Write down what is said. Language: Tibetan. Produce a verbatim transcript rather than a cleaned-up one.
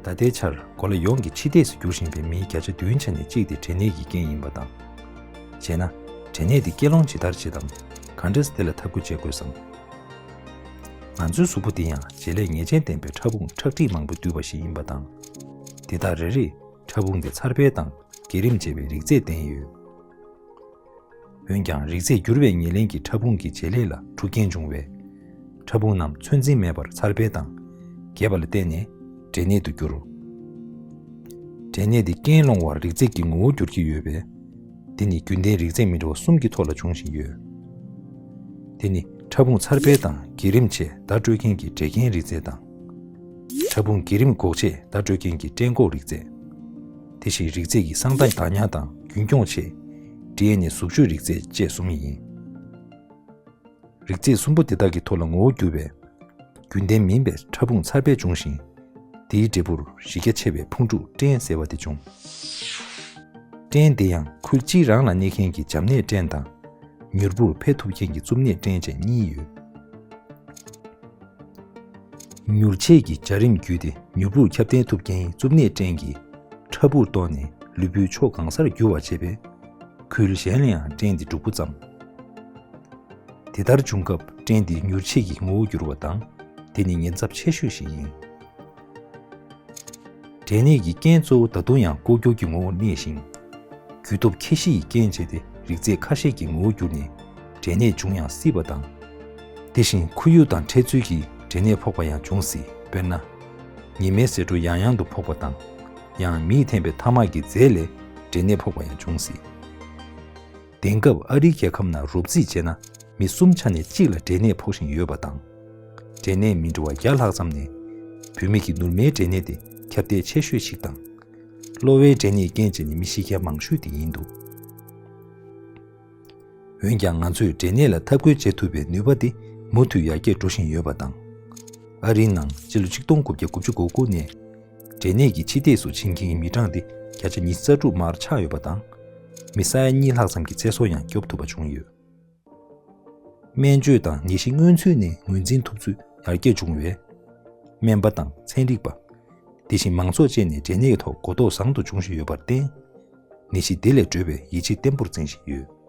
ད་ལྟའི་ཆར་གོ་ལ་ཡོངས་ཀྱི་ཕྱི་བལྟས་སུ་འགྱུར་བཞིན་པའི་མིའི་བརྒྱ་ཆ་བདུན་ཆ་ནས་གཅིག་དེ་འབྲས་ནད་ཀྱི་རྐྱེན་ཡིན་པ་དང་། བྱས་ན། འབྲས་ནད་དེ་སྐྱེ་ལོང་ཇི་ལྟར་བྱེད་དམ། ག་འདྲས་དེ་ལ་ཐབས་བཀོད་བྱེད་དགོས་སམ། ང་ཚོའི་གཟུགས་པོ་འདི་ཡང་བྱེད་ལས་ངེས་ཅན་ལྡན་པའི་ཕྲ་ཕུང་ཁྲག་ཁྲིག་མང་པོས་བསྡུས་པ་ཞིག་ཡིན་པ་དང་། དེ་དག་རེ་རེས་ཕྲ་ཕུང་དེ་འཚར་འཕེལ་དང་བརྒྱུད་རིམ་བྱེད་པའི་རིགས་རྫས་ལྡན་ཡོད། འོན་ཀྱང་རིགས་རྫས་འགྱུར་བའི་ཉེར་ལེན་གྱི་ཕྲ་ཕུང་གི་བྱེད་ལས་ལ་འཁྲུག་རྐྱེན་འབྱུང་བས། ཕྲ་ཕུང་རྣམས་ཚོད་འཛིན་མེད་པར་འཚར་འཕེལ་དང་། རྒྱས་པ་ལ་བརྟེན་ནས་འབྲས་ནད་དུ་འགྱུར། འབྲས་ནད་འདི་རྐྱེན་སློང་བར་རིགས་རྫས་ཀྱི་ངོ་བོ་འགྱུར་གྱི་ཡོད་པས། འདི་ནི་རྒྱུན་ལྡན་རིགས་རྫས་མི་འདྲ་བ་གསུམ་གྱི་ཐོག་ལ་འབྱུང་བཞིན་ཡོད། དེ་ནི་ཕྲ་ཕུང་འཚར་འཕེལ་དང་བརྒྱུད་རིམ་ཆེད་བརྡ་སྤྲོད་མཁན་གྱི་འབྲས་སྐྱེན་རིགས་རྫས་དང་། ཕྲ་ཕུང་བརྒྱུད་རིམ་འགོག་ཆེད་བརྡ་སྤྲོད་མཁན་གྱི་སྐྲན་འགོག་རིགས་རྫས། དེ་བཞིན་རིགས་རྫས་ཀྱི་གསང་བརྡ་བདག་ཉར་དང་རྒྱུན་འཁྱོངས་ཆེད་ཌི་ཨེན་ཨེ་གཟུགས་བཅོས་རིགས་རྫས་བཅས་གསུམ་ཡིན། རིགས་རྫས་གསུམ་པོ་དེ་དག་གི་ཐོག་ལ་ངོ་བོ་འགྱུར་བས། རྒྱུན་ལྡན་མིན་པའི་ཕྲ་ཕུང་འཚར་འཕེལ་འབྱུང་ཞིང་། དེའི་འབྲས་བུར་གཞི་རྒྱ་ཆེ་བའི་ཕུང་འབྲུག་སྐྲན་ཟེར་བ་དེ་འབྱུང་། སྐྲན་དེ་ཡང་ཁུལ་གཅིག་རང་ལ་གནས་མཁན་གྱི་འཇམ་ནད་སྐྲན་དང་། མྱུར་པོར་འཕེལ་ཐུབ་མཁན་གྱི་རྩུབ་ནད་སྐྲན་བཅས་གཉིས་ཡོད། མྱུར་ཆེད་ཀྱི་འཇའ་རིམ་བརྒྱུད་དེ་མྱུར་པོར་ཁྱབ་གདལ་ཐུབ་མཁན་རྩུབ་ནད་སྐྲན་གྱིས་ཕྲ་ཕུང་གཏོར་ནས་ལུས་པོའི་ཕྱོགས་གང་སར་རྒྱུ་བར་བྱེད་པས། ཁུལ་གཞན་ལ་ཡང་སྐྲན་དེ་འབྲུག་པོ་བརྩམས། དེ་ལྟར་བྱུང་སྐབས་སྐྲན་དེ་མྱུར་ཆེད་ཀྱི་ངོ་བོ་འགྱུར་བ་དང་། དེ་ནི་ཉེན་ཚབས་ཆེ་ཤོས་ཤིག་ཡིན། འབྲས་ནད་ཀྱི་རྐྱེན་གཙོ་བོ་ད་དུང་ཡང་ལྐོག་གྱུར་གྱི་ངོ་བོར་གནས་ཤིང་། རྒྱུ་སྟོབས་ཁྱད་གཞི་ཡི་རྐྱེན་བྱས་ཏེ་རིགས་རྫས་ཁ་ཤས་ཀྱི་ངོ་བོར་གྱུར་ནས་འབྲས་ནད་འབྱུང་ཡང་སྲིད་པ་དང་། དེ་བཞིན་ཁོར་ཡུག་དང་འཕྲད་ཚུལ་གྱིས་འབྲས་ནད་ཕོག་པ་ཡང་འབྱུང་སྲིད། དཔེར་ན། ཉི་མའི་ཟེར་འཕྲོ་ཡང་ཡང་དུ་ཕོག་པ་དང་། ཡང་མིས་འཐེན་པའི་ཐ་མག་གི་རྫས་ལས་འབྲས་ནད་ཕོག་པ་ཡང་འབྱུང་སྲིད། དེང་སྐབས་ཨ་རིའི་རྒྱལ་ཁབ་ནང་རོབ་རྩིས་བྱས་ན་མི་གསུམ་ཆ་ནས་གཅིག་ལ་འབྲས་ནད་ཕོག་བཞིན་ཡོད་པ་དང་། འབྲས་ནད་མི་འདྲ་བ་བརྒྱ་ལྷག་ཙམ་ནས། བུད་མེད་ཀྱི་ནུར་མའི་འབྲས་ནད་དེ་ཁྱབ་གདལ་ཆེ་ཤོས་ཤིག་དང་། གློ་བའི་འབྲས་ནད་རྐྱེན་བྱས་ནས་མི་ཤི་མཁན་མང་ཤོས་དེ་ཡིན་འདུག་འོན་ཀྱང་ང་ཚོས་འབྲས་ནད་ལ་ཐབས་བཀོད་བྱེད་ཐུབ་པའི་ནུས་པ་དེ་མུ་མཐུད་ཡར་རྒྱས་འགྲོ་བཞིན་ཡོད་པ་དང་། ཨ་རིའི་ནང་སྤྱི་ལོ་ཆིག་སྟོང་དགུ་བརྒྱ་དགུ་བཅུ་གོ་དགུ་ནས་འབྲས་ནད་ཀྱི་ཕྱི་བལྟས་སུ་ཕྱིན་མཁན་གྱི་མི་གྲངས་དེ་བརྒྱ་ཆ་ཉི་ཤུ་རྩ་དྲུག་མར་ཆག་ཡོད་པ་དང་། མི་ས་ཡ་གཉིས་ལྷག་ཙམ་གྱི་ཚེ་སྲོག་ཡང་སྐྱོབ་ཐུབ་པ་བྱུང་ཡོད། སྨན་བཅོས་དང་ནད་གཞི་སྔོན་ཚུད་ནས་ངོས་འཛིན་ཐུབ་ཚུལ་ཡར་རྒྱས་བྱུང་བས། སྨན་པ་དང་ཚན་རིག་པ། དེ་བཞིན་མང་ཚོགས་བཅས་ནས་འབྲས་ནད་ཐོག་གོ་རྟོགས་བཟང་དུ་འབྱུང་བཞིན་ཡོད་པར་བརྟེན། ནད་གཞི་འདི་ལས་སྒྲོལ་བའི་ཡིད་ཆེས་བརྟན་པོར་འཛིན་བཞིན་ཡོད།